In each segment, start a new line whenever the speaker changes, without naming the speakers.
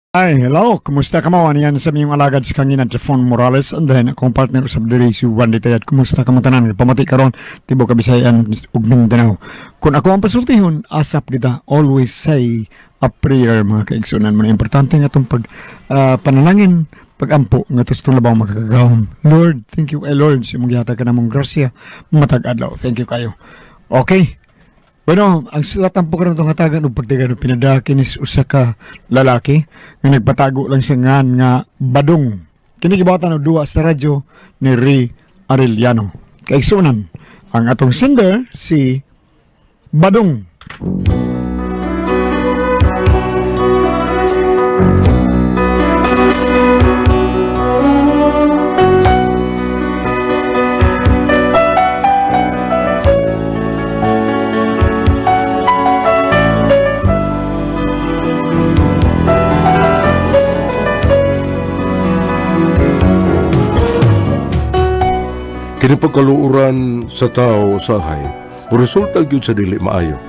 Ay, hello. Kumusta ka mo? Ano yan sa miyong alagad si Kangina Jefon Morales, and then akong partner sa diri si Wendy Tayat. Kumusta ka mo tanan? Pamati karon tibuok Kabisayan ug Mindanao. Kung ako ang pasultihon, asap kita, always say a prayer, mga kaigsunan mo na importante nga itong pag panalangin, pagampo nga to sa labaw makakagahom. Lord, thank you kay Lord sa imong gihatag ka namong grasya matag adlaw. Thank you kayo. Okay. Bueno, ang sulat po karon itong hatagan og pagdagan og pinadaki ni usa ka lalaki nga nagpatago lang siya ngan nga Badong. Kini gibuhatan og duwa sa radyo ni Ray Arellano. Kaigsunan, ang atong sender si Badong.
Kini pagkaluoran sa tao usahay, resulta gyud sa dili maayo.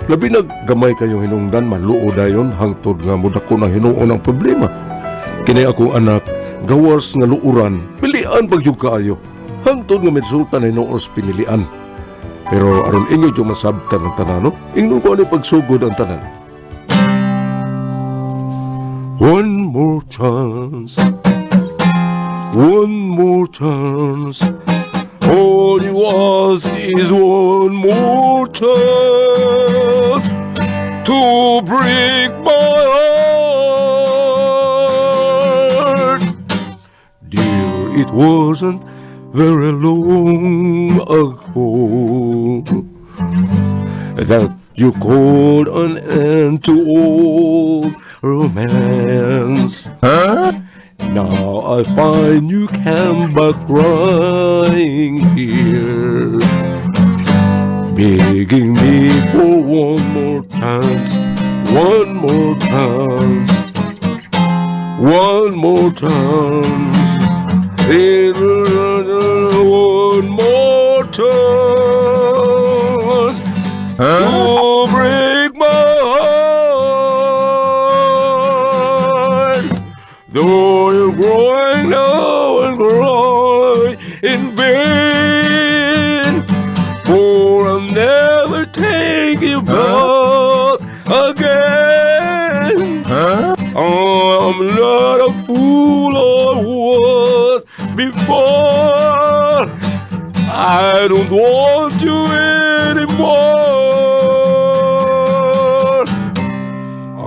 Labi na gamay kayong hinungdan, maluo dayon hangtod nga mudako na hinuon ang problema. Kini akong anak, gawas nga luoran, pilian pag jud kaayo. Hangtod nga resulta na hinuon sa pinilian. Pero aron inyo jud masabtan ang tanan, no? Ingnon ko ani pagsugod ang tanan. One more chance. One more chance. All you ask is one more chance to break my heart. Dear, it wasn't very long ago that you called an end to all romance. Now I find you come back crying here, begging me for one more chance, one more chance, one more chance, one more chance to break my heart. Though you're growing now and cry in vain, for I'll never take you back again. I'm not a fool I was before. I don't want you anymore.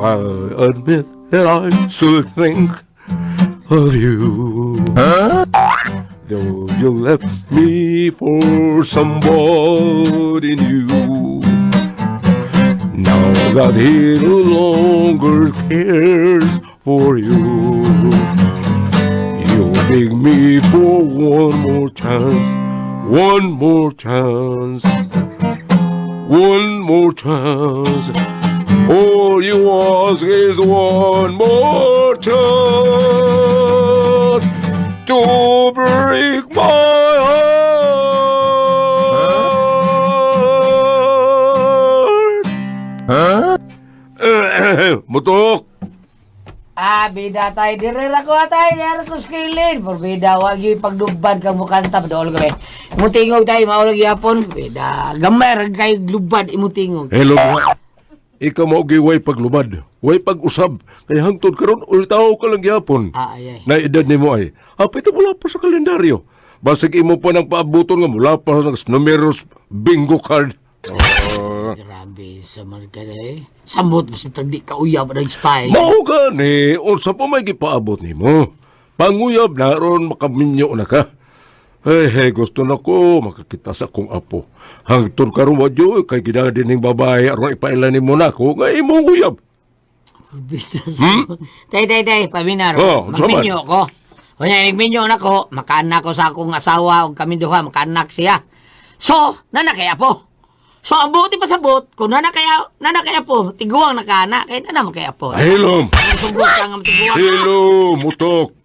I admit that I still think of you. Though you left me for somebody new. Now that he no longer cares for you, you beg me for one more chance, one more chance, one more chance. All you ask is one more chance to break my heart. Huh? Mutok!
Ah, bida tayo. Dire ra ko atay. Dire ko skilin. Por bida, wag yung pagdubad ka mukanta. Padool ka be. Imutingog tayo, maulag yapon. Bida, gamay ra kayo lubad imutingog.
Hello mga. Ikaw mo way paglubad, way pag-usab. Kaya hangtod karon ultaw ka lang gyapon.
Ah, ay, ay.
Na edad nimo ay. Hapit mula pa sa kalendaryo. Basig imo pa ng paabuton nga mula pa sa numeros bingo card. Ah.
Grabe sa man ka eh. Samot ba sa tagdi ka uyab ng style.
Mao gani, unsa pa may gipaabot nimo? Panguyab na ron makaminyo na ka. Hey, hey, gusto na ko makakita sa akong apo. Hangtod karon wa jud kay ginadi ning babae aron ipaila nimo na ko nga imong uyab.
Bida sa... Tay, tay, tay, paminaro.
Oh, unsa man?
Magminyo ko. Kunya, nagminyo na ko, makaanak ko sa akong asawa o kami duha, makaanak siya. So, nana kaya po. So, ang buti pa sa bot, kung nana kaya po, tiguang nakaana, kaya nana man kaya po.
Hilom.
Sugod ka nga tiguang.
Hello, mutok.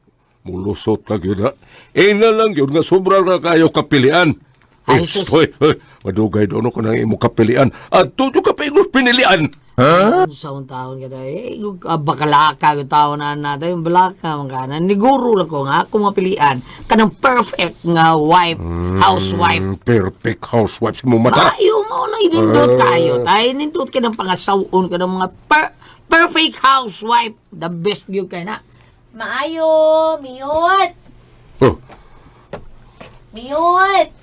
Mulusot ka gyud na. Ina lang gyud nga sobra ka kayo kapilian.
Ay,
Eh,
sus.
hoy, hoy, Madugay doon ko nang imo kapilian. At tuyo ka pa igos pinilian.
Sa akong taon ka tayo, eh, bakalaka yung taon na natin, yung balaka, mga kanan. Niguro lang ko nga, ako mapilian, kanang perfect nga wife, housewife.
Perfect housewife sa mong mata.
Ayo mo na, inindot kayo. Tayo, inindot ka ng pangasawon ka ng mga perfect housewife. The best gyud kay na.
Maayo, mute.
Oh,
Mute.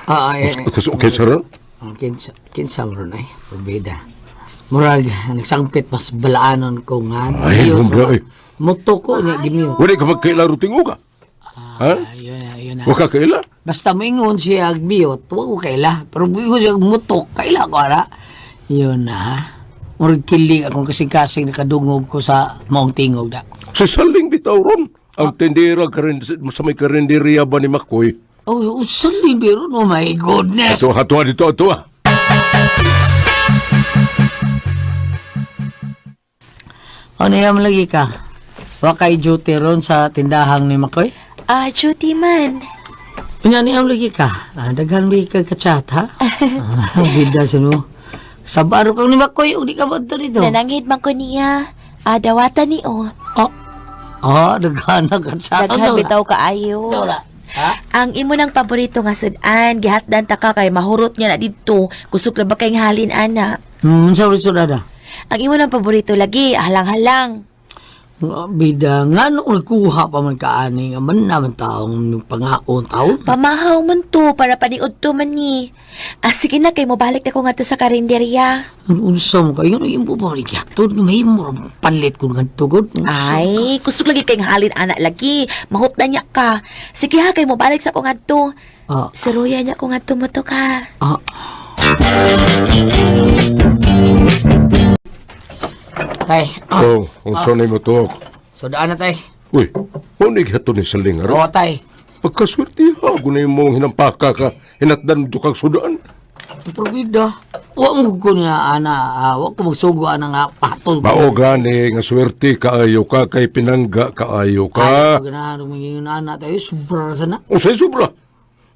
Ah, ay, ay.
kasi okay sir.
Ang kinsa mo ron ay, probida. Moral, nagsangpit mas balaanon ko nga.
Ay, hombre, ay.
Muto ko niya, gimiyo.
Wala ka magkaila ruting uga. Ha?
Ayun na, ayun na.
Wa ka kaila?
Basta moingon siya agbiyot, wa ko kaila. Pero moingon siya mutok, kaila ko ara. Yun na. Ha? Murag kilig akong kasing-kasing nakadungog ko sa maong tingog da.
Sa saling bitaw ron. Ang tindera sa may karinderiya ba ni Makoy?
Oh, usan libero, oh my goodness.
Ato, ato, dito, ato.
Ano yan lagi ka? Wa kay duty ron sa tindahang ni Makoy?
Ah, duty man.
Unya ni am lagi ka. Ah, daghan lagi ka ka-chat ha. Ah, bida sa mo. Sabaro kang ni Makoy ug di ka badto dito.
Nananghid man ko niya. Ah, dawatan ni o.
Oh. Ah, daghan na ka-chat.
Daghan bitaw kaayo.
Wala. Ha?
Ang imo nang paborito nga sudan, gihatdan ta ka kay mahurot niya na didto. Kusog na ba kay halin ana?
Sa ulit na.
Ang imo nang paborito lagi, halang-halang.
Nga, bida, nga nung nagkuha pa man kaani, nga man naman taong pangaon taon.
Pamahaw man to para paniud to man ni. Ah, sige na kay mobalik na ko ngadto sa karinderya.
Ang unsa mo kayo, yung imo pa man igyatod, nga may mo panlit ko nga tugod.
Ay, kusog lagi kay halin ana lagi. Mahut na niya ka. Sige ha kay mobalik sa ko ngadto.
Ah,
Siruya niya ko ngadto mo to ka.
ah. Tay, ah,
Oh, unsa na mo to?
so daan na tay.
Uy, mo ni gihato ni saling
Oo
aro.
tay.
Pagkaswerte ha, gunay mo hinampaka ka, hinatdan mo kag sudan.
Probida. Wa mo ko niya ana, ah, wa ko magsugo ana nga patol.
Mao gani nga swerte kaayo ka kay pinangga kaayo
Ay,
ka.
ganahan mo yung ana tayo, sobra sa na.
Unsay sobra?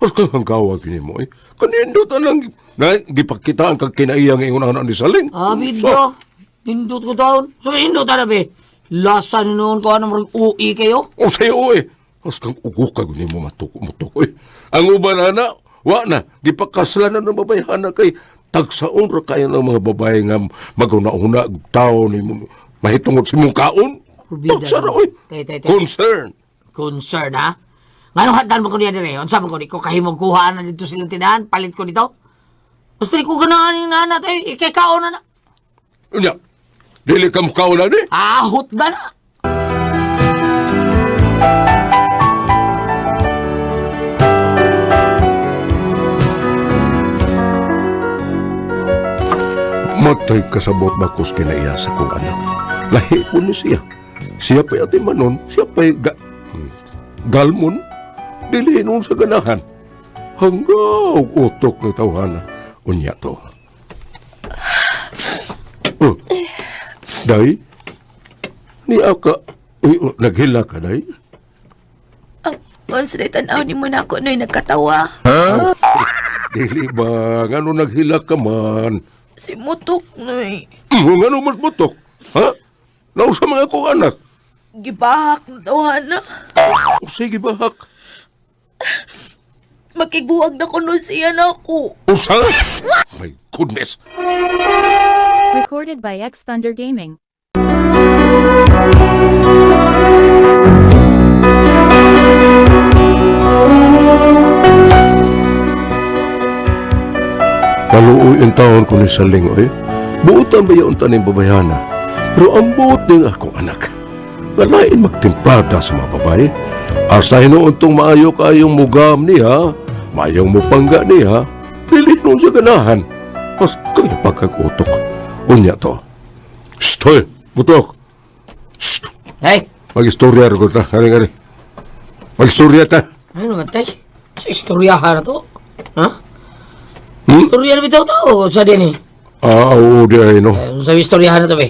As kang hanggawa gini mo eh. Kanindot lang na gipakitaan kag kinaiya nga ingon anak ni saling.
Ah, bido. Nindot ko taon. So, nindot na be. Lasa ni noon ko ano, murag ui kayo.
Unsay o eh. As kang ugo ka gini mo matuko mutuko eh. Ang uban ana, wa na gipakaslanan ng babayhana kay tagsaon ra kayo ng mga babae nga maguna-una og tao ni mo mahitungod sa imong kaon.
Probida.
Tagsa ra oy.
Tay, tay, tay.
Concern.
Concern, ha? Nganong hatdan mo ko niya dire? Unsa man ko di ko kahimong kuha na dito silang tindahan, palit ko dito. Basta di ko ganahan yung nana tayo, ikay kaon na na.
Unya. Dili ka mukaon na ni.
Ahot na na.
Matay kasabot bakos kinaiya sa kong anak. Lahi po ni siya. Siya pa'y ati manon, siya pa'y galmon. Dili noon sa ganahan. Hanggaw utok ni tawhana. Unya to. Oh, day? Ni aka, uy, oh, naghila ka, day?
Ang unsa day tan-aw nimo na ako noy nagkatawa.
Dili ba, ngano naghila ka man?
Si mutok noy.
Ngano mas mutok? Ha? Nausa mga kong anak.
Gibahak na tawhana.
O sige bahak.
Makigbuwag na kuno siya nako.
Usa? My goodness!
Recorded by X Thunder Gaming.
Kaluoy ang taon ko ni Saling, oy. Buotan ba yaon taning babayana? Pero ang buot ng akong anak. Galain magtimplada sa mga babae. Asa hinuon tong maayo kayong mugam niya, maayong mupangga niya, dili noon sa ganahan. Mas kaya pagkagutok. Unya to. Shh, hoy, butok. Shh,
Tay,
mag-istorya rin ko ta. Hari, hari. Mag-istorya ta.
ano naman tay? Sa istoryahan na to. Ha?
Hmm?
Istorya na bitaw to. Sa din eh.
Ah, oo, di ay, no.
Eh, sa istoryahan na to be.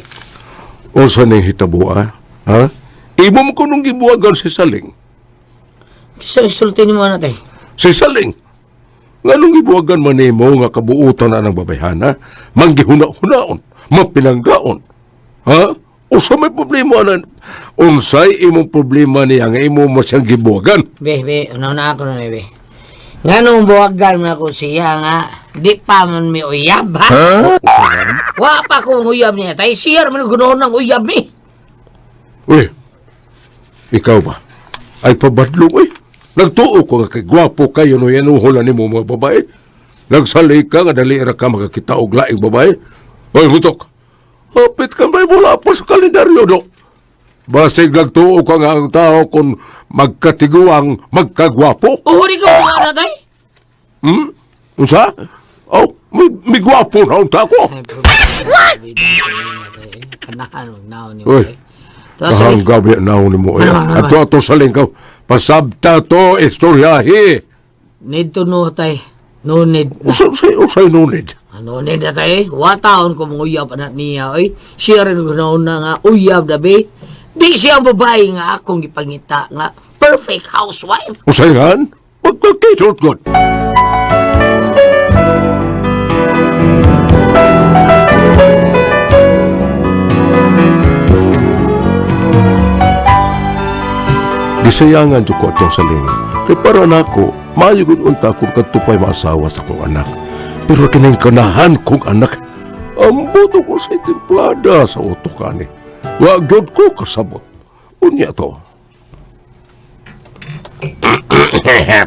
O sa ning hitabo, ah? Ha? Imo mo ko nung gibuwagan si Saling.
Sa isulti ni mo na tay.
Si Saling! Nganong gibuwagan man nimo nga kabuutan na ng babayhana, manggihuna-hunaon, mapinanggaon. Ha? Usa may problema na unsay imong problema niya nga imo mo siyang gibuwagan?
Be, be, una na ako na ni, be. Nga nung buwagan man ako siya nga, di pa man mi uyab, ha? Wa pa kong uyab niya. Tay, siya man gunoon ng uyab mi.
Uy, ikaw ba? Ay pabadlong, uy. Nagtuo ko nga kay gwapo kayo no yanuhol na nimo mga babae. Nagsalay ka nga dali ra ka makakita og laing babae. Uy, mutok. Hapit ka may wala pa sa kalendaryo do. Basig nagtuo ka nga ang tao kung magkatiguang magkagwapo.
Uhuri ko buwan na, tay.
Hmm? Unsa? Oh, may gwapo na unta ko.
What? Kanahan, wag na ni.
Uy.
Tapos, sabi,
Kahanggaw ya naon nimo.
Ano, ano,
Ato ato sa lingkaw. Pasabta to istoryahe.
Need to know, tay. No need na.
Usay usay nunid.
Ano need na, tay? Wa taon ko mga uyab anak niya, oy. Siya rin gunoon na nga uyab na, be. Di siya ang babae nga akong gipangita nga perfect housewife.
Usay han? Pagkakitol god. Gisayangan jud ko atong saling. Kay para nako, maayo gud unta kung kadtupay maasawa sa akong anak. Pero kining kanahan kong anak, ang buto ko sa timplada sa utok ani. Wa gyud ko kasabot. Unya to.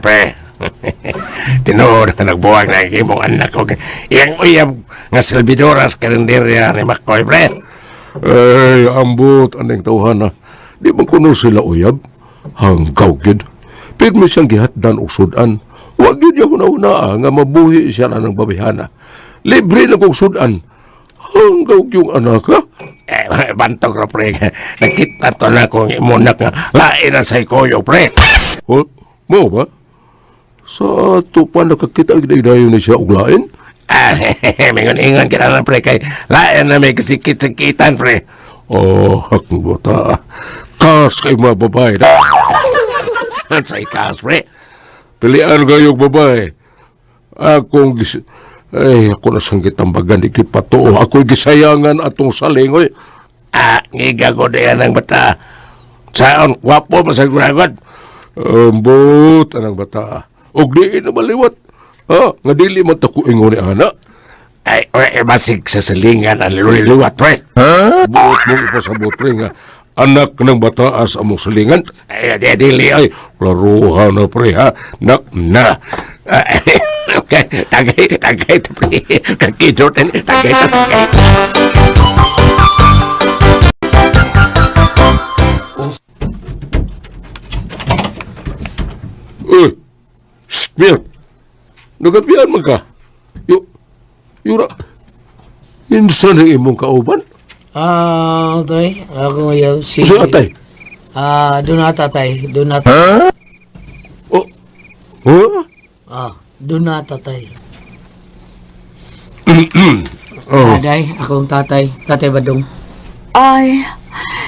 Pre. Tinuod na nagbuwag na imong anak ko. Iyang uyab nga silbidoras karinderya ni Makoy, pre.
Ay, ambot aning tawhana. Di man kuno sila uyab. Hanggaw gyud. Pirmi siyang gihatdan og sudan. Wa gyud niya hunahunaa nga mabuhi siya na ng babihana. Libre na kong sudan. Hanggaw yung anak ha?
Eh, bantog ra, pre. Nakita to na kong imong anak nga lain na sa ikoyo, pre.
Huh? Mo ba? Sa ato pa nakakita ang ni siya og lain?
Ah, mingon-ingon ka na, pre, kay lain na may kasikit-sikitan, pre.
Oh, hakong bata. Kas kay mga babae na.
Sa ikas, pre.
Pilian kayong babae. Akong gis... Ay, ako na sanggit ang bagan, di patuo. Ako'y gisayangan atong saling, oy.
Ah, ngiga ko diyan ang bata. Saon, gwapo masaguragod.
Ambot, anang bata. Og di na maliwat. Ha? Nga dili man ta ko ingon ni ana.
Ay, oy, basig sa silingan ang liwat, pre.
Buot mong ipasabot pre nga anak ng bataas among salingan.
Ay, di, dili, oy.
Klaruha na pre ha. Nak
Na. Ah, okay, tagay, tagay to, pre. Kaki Jordan, tagay to, tagay.
Uy! Shh, Mir! Nagabian man ka. Yu, yura. Insa na imong kauban?
Ah, tay, ako uyab si...
Usa atay.
Ah, doon na, tatay. Doon na,
Oh. Huh?
ah, doon na, tatay.
Oh.
Aday, akong tatay. Tatay Badong.
Ay,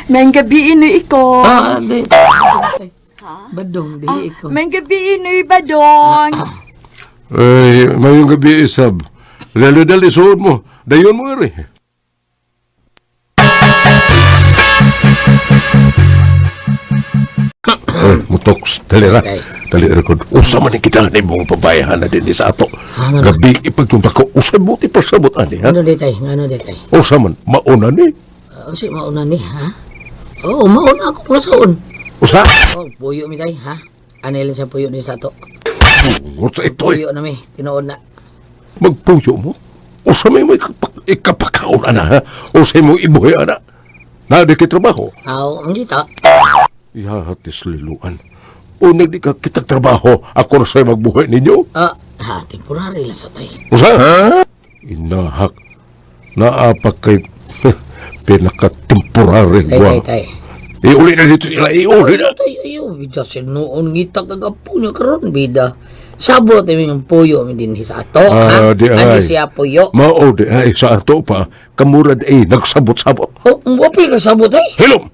may gabi inoy iko.
Ah, di. Tatay. Badong, di ikaw.
May gabi inoy badong.
Ay, mayong gabi isab. Dali dali suod mo. Dayon mo nga rin. Ay, mutoks, dali ra.
Okay.
Dali ra ko. Usa man ni kita ni mong pabayahan na din sa ato. Gabi ipagtunda ko. Usa buti pasabot ani ha.
Ano di tay? Ano di tay?
Usa man mauna ni.
Ah, si mauna ni, ha? Oo, mauna ako mga saon.
Usa.
Oh, puyo mi tay, ha? Ano ilan sa puyo ni sa ato?
Usa ito.
Puyo na mi, tinuod na.
Magpuyo mo. Usa may mo ikapakaon ana ha. Usa mo ibuhi ana. Na di kay trabaho.
Aw, ang dito.
Ihahatis liluan. Unang di ka kitag trabaho, ako na sa'yo magbuhay ninyo.
Ah, ha, temporary lang sa tay.
Usa? Inahak. Naapak kay pinaka-temporary
Tay,
wa.
tay, tay.
Iuli na dito sila, iuli na.
Tay, ayaw, bida sinuon ngita kagapo niya karon bida. Sabot mi ng puyo mi din sa ato,
Ah,
ha?
di
Ani
ay.
siya puyo.
Mao di ay sa ato pa, kamurad ay nagsabot-sabot.
Oh, wapi ka sabot ay.
Hilom!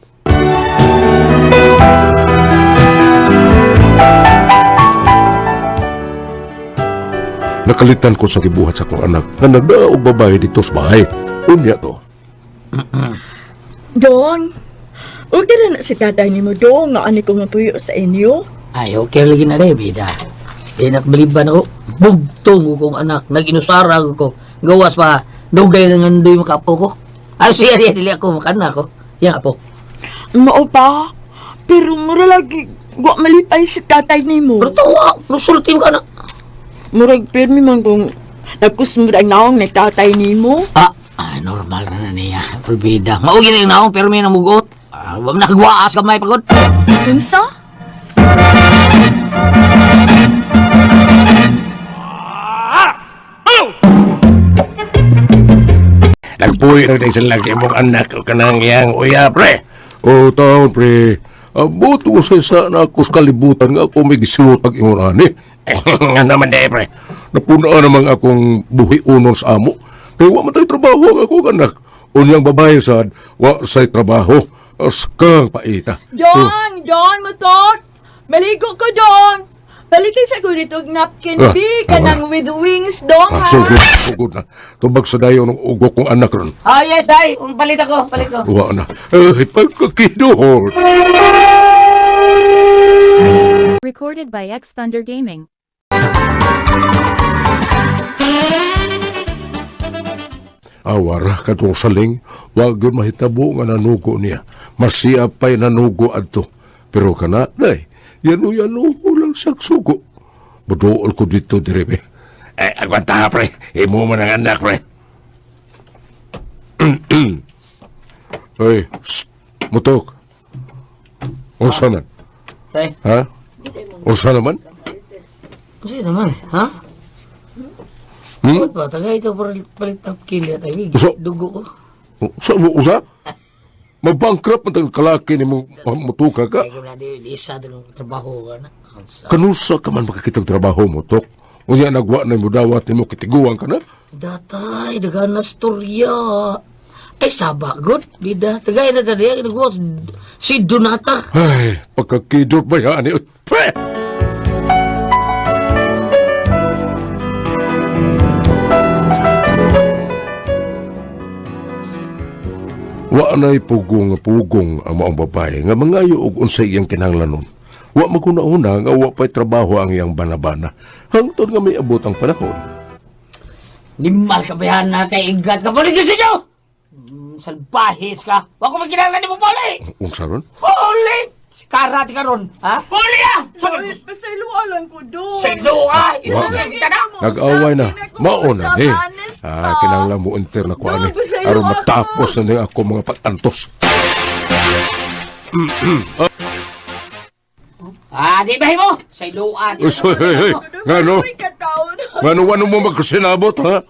Nakalitan ko sa gibuhat sa akong anak nga nagdaog babae dito sa bahay. Unya to.
Dong, okay na na si tatay nimo dong nga ani ko nga puyo sa inyo.
Ay, okay lagi na rin, bida. Di nakbaliban ako. Bugtong ko kong anak. Nag-inusara ko. Gawas pa. Dugay na ngandoy makapo ko. Ay, siya niya, dili ako makana ko. Yan apo.
Mao pa. Pero mura lagi wa malipay si tatay nimo.
Pero tawa, nusulti mo ka na.
Murag pirmi man kung nagkusmod ang naong ni tatay nimo.
Ah, ay, normal na na niya. Pero bida. Maugi na yung naong, pero may namugot. Ah, wag nagwaas kamay pagod.
Unsa?
Nagpuyo na sa lagi mong anak o kanang iyang uya, pre.
O taon, pre. Abot ko sa isa na ako sa kalibutan nga ako may gisilutag ingon ani.
Nga naman di, pre.
Napunaan namang akong buhi unon sa amo. Kay wa man tayo trabaho ang akong anak. Unyang babae sad, wa say trabaho. Askang paita.
Don, Don, motor. Maligo ko, Don. Balikin sa gulit og napkin,
Ah,
bi. Kanang with wings, Dong,
Ah,
ha?
sugod, sugod na. Tubag sa dayon ng ugok kong anak ron.
Ah, yes, day. Palit ako, palit ko.
Wa na. Ay, pagkakidohor.
Recorded by X Thunder Gaming.
Awara katong saling, wag yun mahitabo nga nanugo niya. Masiya pa'y nanugo adto. Pero kana, day, yano-yano lang saksugo. Budool ko dito dire be.
Eh, agwanta ha, pre. Imo man ang anak, pre.
Ay, shh, mutok. Unsa man?
Tay,
Ha? Unsa naman?
kasi naman, ha?
Hmm?
Ba't ba? Tagay ito palit, palit napkin niya tayo.
So-
Dugo ko.
Sa mo usa? Mabankrupt man tang kalaki ni mo mutuka ka.
Kaya na di isa doon ang trabaho ka na.
Kanusa ka man makakitag trabaho mo, tok. Unya nagwa na mo dawat nimo kitiguan ka na.
Datay, dagan na storya. Ay, saba, good. Bida, tagay na tadi. Nagwa, si Donata.
Ay, pagkakidot ba yan? eh? Pre! Wa na'y pugong nga pugong ang maong babae nga mangayo og unsay iyang kinahanglanon. Wa maguna-una nga wa pa'y trabaho ang iyang banabana. Hangtod nga may abot ang panahon.
Nimal ka ba yan na kay igat ka pa rin sa inyo? Salbahis ka. Wa ko magkinahanglan ni mo, Pauli!
Unsa ron?
Pauli! Si Karate ka ron, ha? Pauli ah!
Dong, pasayloa lang ko, Dong.
Sa ah! Ito
Wa.
na kita na!
Nag-away na. Mauna ni. Ah, kinahanglan mo enter na ko ani. Aron matapos na ni ako mga pag-antos.
Ah, di ba mo? Sa iluan.
Uy, hey, hey, ngano?
Uy, kataon.
Ngano wano mo magsinabot, ha?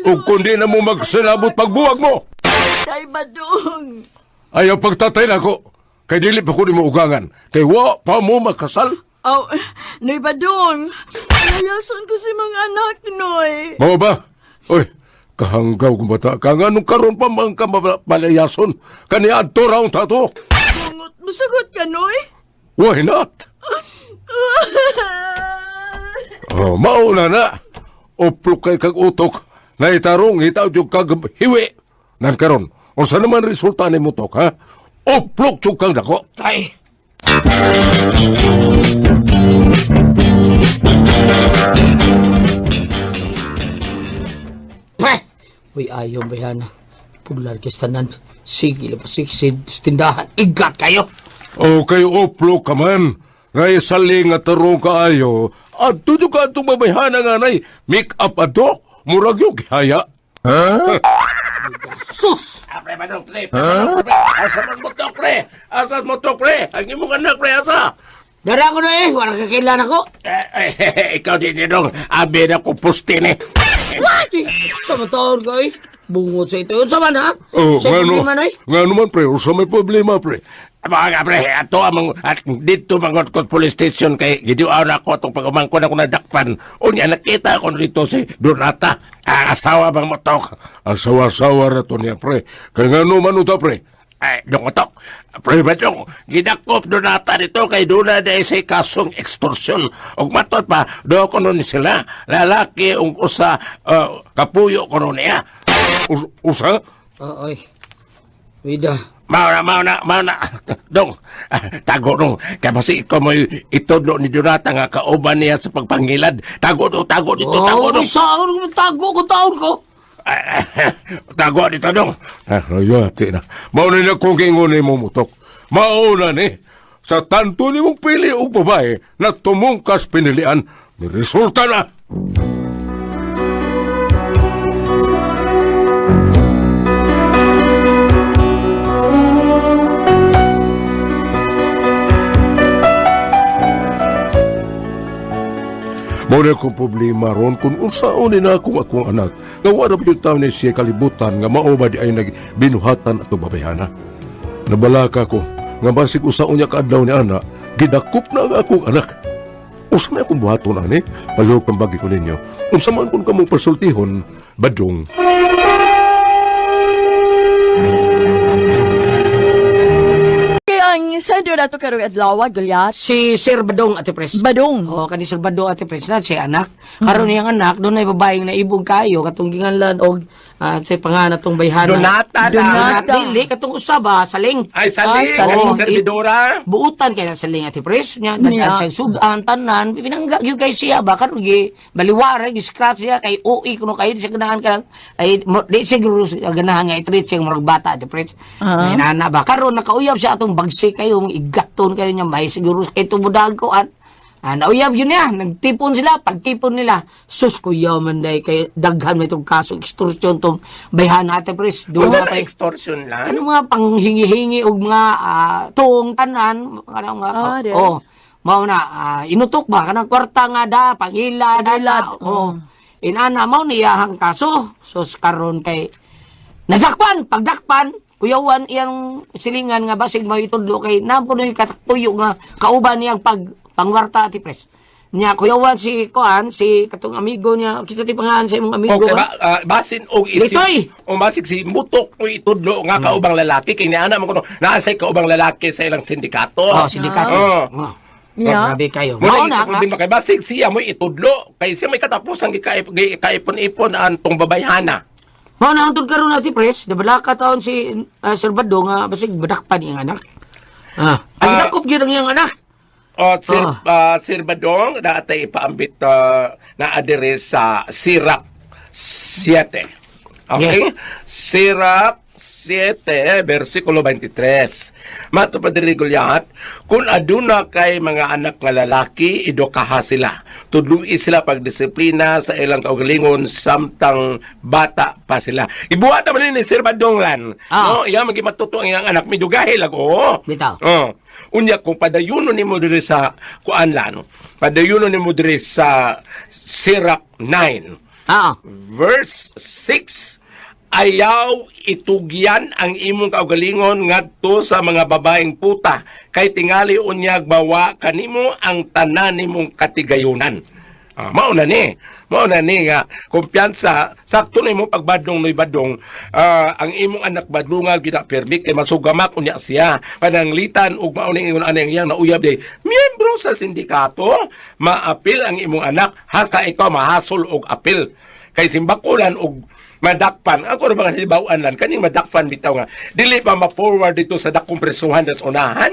O kundi na mo magsinabot pagbuwag mo!
Tay ba, Dong?
Ayaw pagtatay na ako. Kay dili pa ko nimo ugangan. Kay wa pa mo makasal.
Aw, Noy ba, Dong? Layasan ko si mga anak, Noy.
Mao ba? Oy, kahanggaw kong bata ka. Nganong karon pa man ka mapalayason? Kani adto raon tato.
Bungot, musagot ka, Noy.
Why not? Oh, mauna na. Uplok kay kag utok. Naitarong hitaw jud kag hiwi. Nan karon, unsa naman resulta ni mutok ha? Uplok jud kang dako.
Tay! Peh! Uy, ayaw ba yan? Pular kistanan. Sige, lapasik, tindahan. Igat kayo!
Okay, uplok ka man. Ngay saling nga tarong kaayo. Adto jud ka atong babayhana nga nay. Make up adto. Murag yung gihaya.
Sus!
Ah, pre, manong, pre. Huh? Pre, asa man mo to, pre? Asa mo to, pre? Ang imong anak, pre, asa?
Dara ko na eh. Wala kakailan ako.
Eh, eh, ikaw din, Ninong. Abi na ko pustin, eh.
What? Sa mataon ka eh. Bungot sa ito. Unsa man ha?
Oh,
Sa
ngano,
problema na eh.
ngano man pre, unsa may problema pre.
Mga nga, pre, ato among, at dito mangot ko police station kay gidiuaw na ako atong pagumangkon ako nadakpan. Unya, nakita ko dito si Donata, ang asawa bang motok.
Ang sawa-sawa ra to niya pre. Kay ngano man uta pre.
Ay, dong utok. Pero dong, gidakop do nata dito kay doon na sa kasong extortion. Og matot pa, do ko nun sila. Lalaki ug usa kapuyo ko nun niya.
Usa?
Oy. Wida.
Mao na, mao na, mao na. Dong, tago dong. Kaya basi ikaw mo itudlo ni Donata nga kauban niya sa pagpangilad. Tago dong, tago dito, tago
Oh,
dong.
sa tago ko taon ko.
Tago dito dong.
Ah, rayati na. Mauna na kung ingon mo mutok. Mauna ni. Sa tanto ni mong pili og babae na tumungkas pinilian, may resulta na. Mao na akong problema ron kung unsaon ni na akong akong anak nga wala pa yung taon ni siya kalibutan nga mao ba di ay nagbinuhatan ato babayhana. Nabalaka ko nga basig usaon niya kaadlaw ni ana, gidakop na ang akong anak. Unsa may akong buhaton ani? Palihog pang bagi ko ninyo. Unsa man kun kamong pasultihon, badong.
Kaya ang sender nato karong adlaw, Goliath.
Si Sir Badong, Ate Pres.
Badong.
Oo, kani Sir Badong, Ate Pres, na siya anak. Karon niyang anak, doon ay babaeng naibog kayo, katong ginganlan og sa pangalan atong bayhana.
Donata lang.
Donata. Dili, katong usaba, saling.
Ay, saling,
Ah, saling.
katong servidora.
Buutan kay na saling, Ate Pres. Nya,
Nya.
nagdaan siyang sudan, tanan, pinangga gyud kay siya ba karon gi baliwara gi scratch siya kay UI kuno kayo di siya ganahan ka ay mo, di siguro siya ganahan nga i-treat siya murag bata, Ate Pres. May nana ba karon nakauyab siya atong bagsik kayo mong igaton kayo niya may siguro kay tumudag ko at nauyab yun niya. Nagtipon sila. Pagtipon nila, sus, kuya man day, kay daghan may itong kaso, extortion tong bayhana, Ate Pres. Doon
Unsa
na
na
kay
extortion lang?
ano mga panghingi-hingi og mga tuong tanan kanang mga
Di.
oh mao na inutok ba kanang kwarta nga da pangilad
Pangilad,
ana, oh inana mao niyahang kaso so karon kay nadakpan pagdakpan kuyawan iyang silingan nga basig mao itudlo kay naam kuno katuyo nga kauban niyang pag pangwarta, Ati Pres. Nya kuyawan si kuan si katong amigo niya kita ti pangalan sa imong amigo
Okay,
ba?
basin og isi.
Litoy!
O basig si mutok o itudlo nga kaubang lalaki kay niana man kuno naasay kaubang lalaki sa ilang sindikato.
Oh, sindikato.
Oh.
Oh.
Yeah.
Grabe kayo.
Mo
Mao na
na
nga.
problema kay basig siya mo itudlo kay siya may katapusan gikaipon-ipon ang tong babayhana.
Mao na hangtod karon, Ate Pres, nabalaka taon si Sir Bado nga basig badakpan iyang anak. Ang dakop gyud ang iyang anak.
O Sir, Sir Badong, naatay ipaambit na adere sa Sirap 7. Okay?
Yeah.
Sirap 7, versikulo 23. Mato pa diri Goliath, kung aduna kay mga anak nga lalaki, idukaha sila. Tudlui sila pagdisiplina sa ilang kaugalingon samtang bata pa sila. Ibuhat naman ni Sir Badong lan. No, iya magi matuto ang iyang anak midugahi lag oo.
Bitaw.
Oh. Unya kung padayuno nimo diri sa kuan lan, padayuno nimo diri sa Sirach 9 verse 6, ayaw itugyan ang imong kaugalingon ngadto sa mga babaeng puta kay tingali unyag bawa kanimo ang tanan nimong katigayunan. Mao na ni. Mao na ni nga kumpiyansa sakto na imong pagbadlong noy badong ang imong anak badlungal gid na permit kay masugamak unya siya pananglitan ug mao ning ingon ani ang iyang nauyab day miyembro sa sindikato maapil ang imong anak hasta ikaw mahasol og apil kay simbakulan og madakpan ako ra mga hibaw-an lan kaning madakpan bitaw nga dili pa ma-forward dito sa dakong presuhan sa unahan.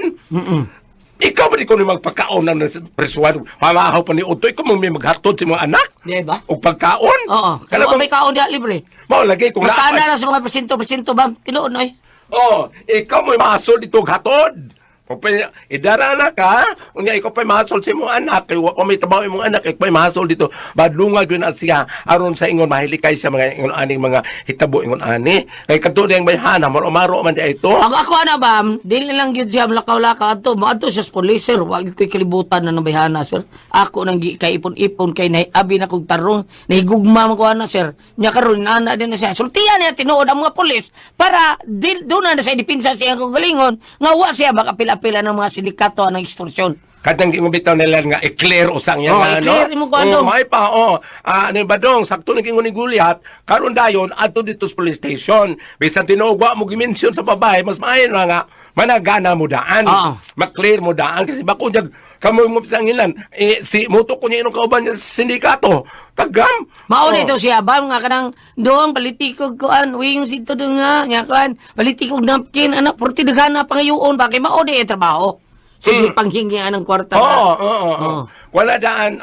Ikaw ba di ko ni magpakaon ng presuhan pamahaw pa ni Utoy ikaw mo may maghatod sa mga anak
Di ba?
og pagkaon.
Oo.
Kana
Kaya
bang
may kaon diha libre.
mao lagi kung
Basta
naa
na sa mga porsyento-porsyento ba? Tinuod oy.
Oh, ikaw mo'y mahasol dito og hatod. Kung idara na ka, unya ikaw pa'y mahasol sa imong anak, kay wa pa may trabaho imong anak, ikaw pa'y mahasol dito. Badlungag yun ang siya, aron sa ingon mahilikay sa mga ingon aning mga hitabo ingon ani. Kay kadto diyang bayhana, maro-maro man di ay ito.
Ang ako ana ba, dili lang gyud siya lakaw-lakaw adto, moadto siya sa police sir, wa gyud ko'y kalibutan na ng bayhana sir. Ako nang gi kay ipon-ipon kay nahiabi na kog tarong, nahigugma man ko ana sir. Nya karon ana din na siya. Sultian niya tinuod ang mga pulis para dil doon na sa depensa siya kog galingon nga wa siya makapil-apil. apil anang mga sindikato anang extortion.
Katang giingon bitaw nila nga i-clear usang yan
Oh,
nga, no?
i-clear imo kuan
Oh,
dong.
may pa, oh. Ah, ano ba dong? Sakto nang giingon ni Goliath, karon dayon adto dito sa police station. Bisan tinuog wa mo gi-mention sa babae, mas maayo na nga managana mo daan.
Oo.
Maklear mo daan kasi bako jag kamo mo sa ngilan eh, si muto ko niya inong kauban niya sa sindikato. Tagam.
Mao
Oh.
nito siya ba nga kanang doon palitikog kuan wing sito doon nga nya kuan palitikog napkin anak purti daghan na pangayoon ba kay mao di eh, trabaho. Sige panghingi anang kwarta.
Oo, oo, oo.
Oo.
Wala daan,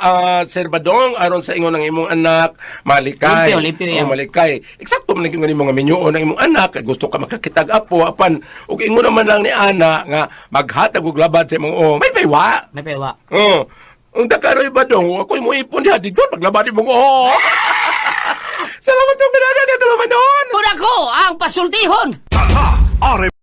Sir Badong, aron sa ingon ng imong anak, malikay.
Limpyo, limpyo yan.
Oh, malikay. Eksakto man ingon mga minyoon ng imong anak, kay gusto ka makakitag apo, apan, ug ingon naman lang ni ana nga maghatag og labad sa imong oo. May baywa.
May pewa.
Oo. Ang dakaroy Badong, ako mo ipon diha dito paglabad imong oo. Salamat ng kanagan, ito naman doon.
Kun ako ang pasultihon.
Tatak!